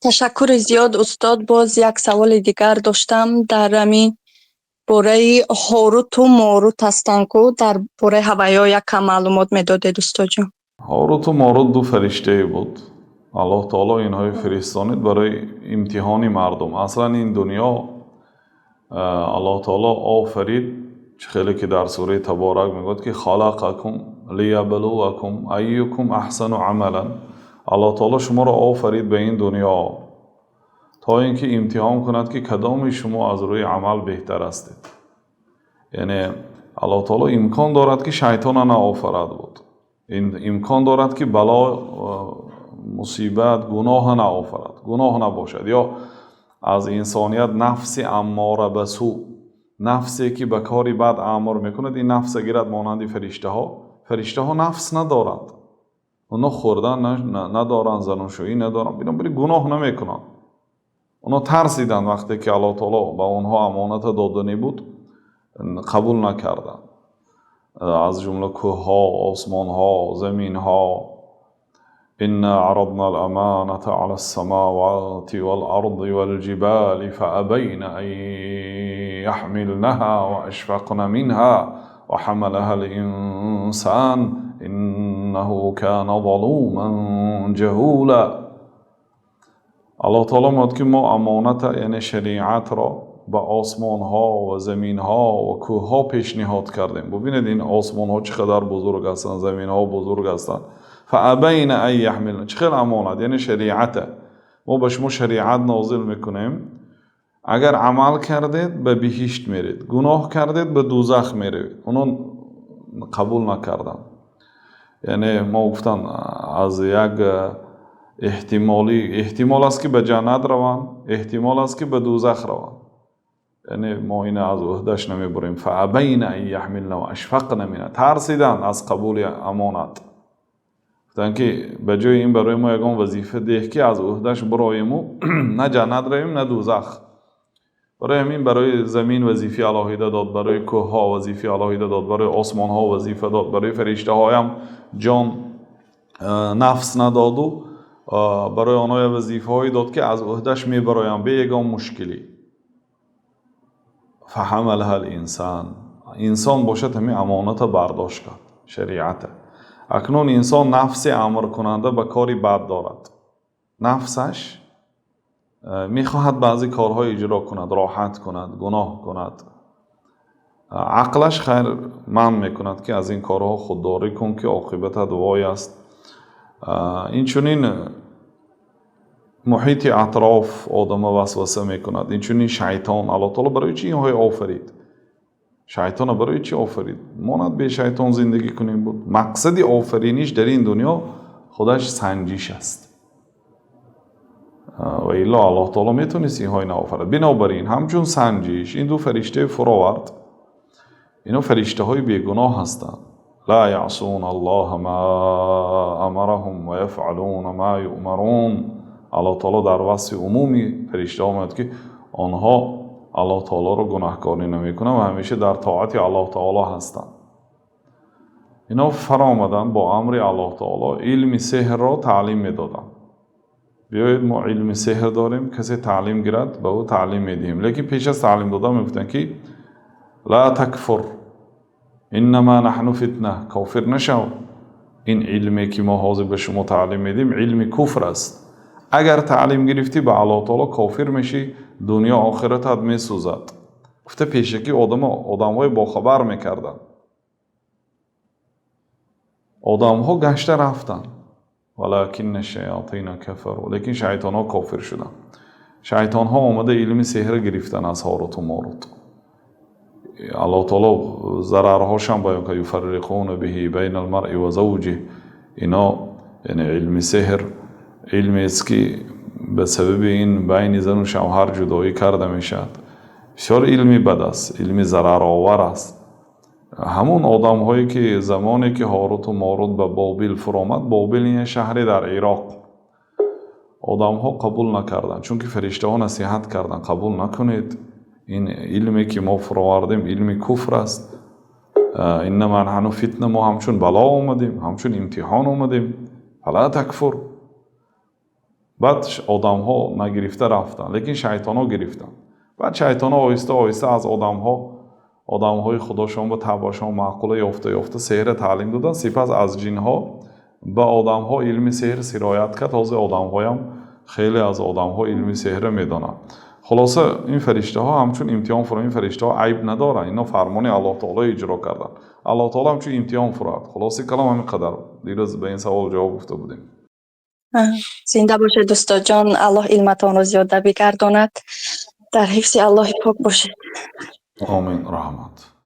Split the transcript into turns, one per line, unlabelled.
Ташаккури зиёд, устод. Боз як саволи дигар доштам, дар ҳамин бораи Ҳоруту Морут ҳастанд ку, дар бораи ҳавайҳо як кам маълумот медодед, устодҷон.
Ҳоруту Морут ду фариштае буд. Аллоҳ таоло инҳои фиристонид барои имтиҳони мардум. Аслан ин дунё Аллоҳ таоло офарид, чӣ хеле ки дар сураи Таборак мегӯяд, ки халақакум лияблувакум айюкум аҳсану амалан. Аллоҳ таоло шуморо офарид ба ин дунё, то ин ки имтиҳон кунад, ки кадоми шумо аз рӯи амал беҳтар ҳастед. Яъне Аллоҳ таоло имкон дорад, ки шайтона наофарад буд, имкон дорад, ки бало, мусибат, гуноҳа наофарад, гуноҳ набошад, ё аз инсоният нафси аммора ба сӯ, нафсе ки ба кори бад амр мекунад, ин нафса гирад монанди фариштаҳо. Фариштаҳо нафс надоранд, онҳо хӯрдан надоранд, занушӯӣ надоранд, бинобар ин гуноҳ намекунанд. Онҳо тарсиданд, вақте ки Аллоҳ таоло ба онҳо амоната доданӣ буд, қабул накарданд. Аз ҷумла кӯҳҳо, осмонҳо, заминҳо. إنا عرضنا الأمانة على السماوات والأرض والجبال فأبين أن يحملنها وأشفقن منها وحملها الإنسان إنه كان ظلوما جهولا. Аллоҳ таоло мегӯяд, ки мо амоната, яъне шариатро, ба осмонҳо ва заминҳо ва кӯҳҳо пешниҳод кардем. Бубинед, ин осмонҳо чӣ қадар бузург ҳастанд, заминҳо бузург ҳастанд. فأبين أن يحملن, чӣ хел амонат, яъне шариата. Мо ба шумо шариат нозил мекунем, агар амал кардед, ба биҳишт меред, гуноҳ кардед, ба дузах меравед. Онҳо қабул накарданд. Яъне мо гуфтан, аз як эҳтимолӣ, эҳтимол аст, ки ба ҷаннат раванд, эҳтимол аст, ки ба дузах раванд. Яъне мо ина аз ӯҳдаш намебурем. فأبين أن يحملن وأشفقن منها, тарсиданд аз қабули амонат. Гуфтанд, ки ба ҷои ин барои мо ягон вазифа деҳ, ки аз ӯҳдаш бироему на ҷаннат равем, на дузах. Барои ҳамин барои замин вазифаи алоҳида дод, барои кӯҳҳо вазифаи алоҳида дод, барои осмонҳо вазифа дод, барои фариштаҳоям ҷон, нафс надоду барои онҳо вазифаҳое дод, ки аз ӯҳдаш мебароянд бе ягон мушкилӣ. فحملها الإنسان, инсон бошад, ҳамин амоната бардошт кард, шариата. Акнун инсон нафси амркунанда ба кори бад дорад. Нафсаш мехоҳад баъзе корҳо иҷро кунад, роҳат кунад, гуноҳ кунад. Ақлаш хайр манъ мекунад, ки аз ин корҳо худдорӣ кун, ки оқибатат вой аст. Инчунин муҳити атроф одама васваса мекунад, инчунин шайтон. Аллоҳ таоло барои чӣ инҳое офарид? Шайтона барои чӣ офарид? Монад бе шайтон зиндагӣ кунем буд. Мақсади офариниш дар ин дунё худаш санҷиш аст. Ва илло Аллоҳ таоло метавонист инҳои наофарад. Бинобар ин ҳамчун санҷиш ин ду фариштаи фуровард. Ино фариштаҳои бегуноҳ ҳастанд. لا يعصون الله ما أمرهم ويفعلون ما يؤمرون. Аллоҳ таоло дар васфи умуми фариштаҳо меояд, ки онҳо Аллоҳ таолоро гунаҳкорӣ намекунанд ва ҳамеша дар тоати Аллоҳ таоло ҳастанд. Ино фаромаданд бо амри Аллоҳ таоло, илми сеҳрро таълим медоданд. Биёед, мо илми сеҳр дорем, касе таълим гирад, ба ӯ таълим медиҳем. Лекин пеш аз таълим додан мегуфтанд, ки لا تكفر إنما نحن فتنة, кофир нашав, ин илме ки мо ҳозир ба шумо таълим медиҳем, илми куфр аст. Агар таълим гирифтӣ, ба Аллоҳ таоло кофир мешӣ, дунё охиратат месӯзад, гуфта пешакӣ одамҳои бохабар мекарданд. Одамҳо гашта рафтанд. ولكن الشياطين كفروا, лекин шайтонҳо кофир шуданд. Шайтонҳо омада илми сеҳр гирифтанд аз Ҳоруту Морут. Аллоҳ таоло зарарҳошам баён кард: يفرقون به بين المرء وزوجه. Ино, яъне илми сеҳр, илмест, ки ба сабаби ин байни зану шавҳар ҷудоӣ карда мешавад. Бисёр илми бад аст, илми зараровар аст. Ҳамун одамҳое ки замоне ки Ҳоруту Морут ба Бобил фуромад, Бобил ин шаҳре дар Ироқ, одамҳо қабул накарданд, чунки фариштаҳо насиҳат карданд: қабул накунед, ин илме ки мо фуровардем, илми куфр аст. إنما نحن فتنة, мо ҳамчун бало омадем, ҳамчун имтиҳон омадем. فلا تكفر. Баъд одамҳо нагирифта рафтанд, лекин шайтонҳо гирифтанд. Баъд шайтонҳо оҳиста оҳиста аз одамҳо, одамҳои худошон ба табъашон маъқула ёфта ёфта сеҳра таълим доданд. Сипас аз ҷинҳо ба одамҳо илми сеҳр сироят кард. Ҳозир одамҳоям, хеле аз одамҳо илми сеҳра медонанд. Хулоса, ин фариштаҳо ҳамчун имтиҳон фуро, ин фариштаҳо айб надоранд, ино фармони Аллоҳ таоло иҷро карданд. Аллоҳ таоло ҳамчун имтиҳон фурад. Хулосаи калом ҳамин қадар. Дирӯз ба ин савол ҷавоб гуфта будем.
Зинда бошед, устодҷон, Аллоҳ илматонро зиёда бигардонад. Дар ҳифзи Аллоҳи пок бошед.
Омин, раҳмат.